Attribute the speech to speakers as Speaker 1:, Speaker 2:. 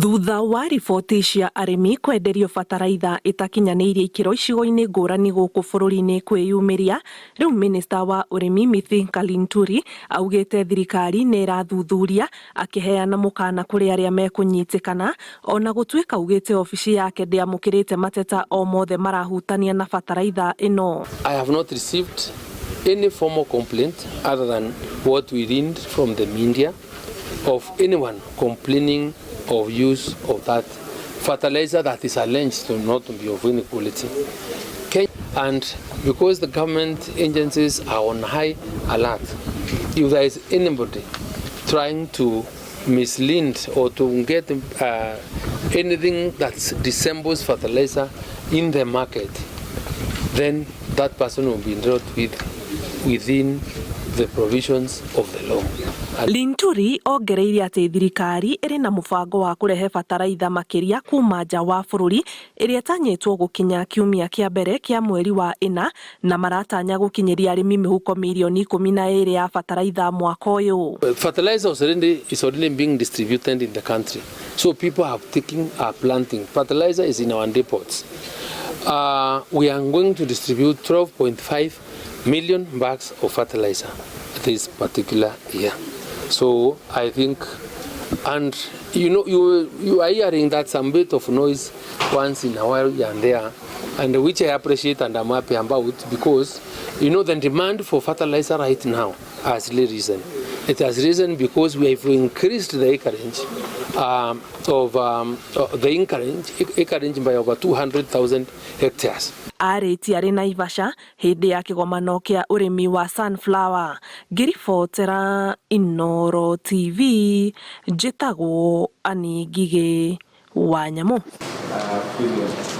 Speaker 1: Thutha wa riboti cia arĩmi kwenderio bataraitha ĩtakinyanĩirie ikĩro icigo-inĩ ngũrani gũkũ bũrũri-inĩ kwĩyumĩria, rĩu minista wa ũrĩmi Mithika Linturi augĩte thirikari nĩ ĩrathuthuria akĩheana mũkana kũrĩ arĩa mekũnyitĩkana ona gũtuĩka augĩte obici yake ndĩamũkĩrĩte mateta o mothe marahutania na bataraitha ĩno.
Speaker 2: I have not received any formal complaint other than what we read from the media of anyone complaining of use of that fertilizer that is alleged to not be of any quality. And because the government agencies are on high alert, if there is anybody trying to mislead or to get anything that resembles fertilizer in the market, then that person will be dealt with within the provisions of the law.
Speaker 1: Linturi ongereire atĩ thirikari ĩrĩ na mũbango wa kũrehe bataraitha makĩria kuma nja wa bũrũri ĩrĩa ĩtanyĩtwo gũkinya kiumia kĩa mbere kĩa mweri wa ĩna na maratanya gũkinyĩria arĩmi mĩhuko mirioni 12 ya bataraitha mwaka ũyũ.
Speaker 2: Fertilizer is already being distributed in the country. So people have taken are planting. Fertilizer is in our depots. We are going to distribute 12.5 million bags of fertilizer this particular year. So I think, and you are hearing that some bit of noise once in a while here and there, and which I appreciate and I'm happy about, because the demand for fertilizer right now has really risen. It has risen because we have increased the acreage of the acreage by over 200,000 hectares.
Speaker 1: Arĩtie arĩ Naivasha hĩndĩ ya kĩgomano kĩa ũrĩmi wa sunflower. Ngĩribotera Inooro TV, njĩtagwo Annie Ngigĩ wa Nyamũ.
Speaker 3: Period.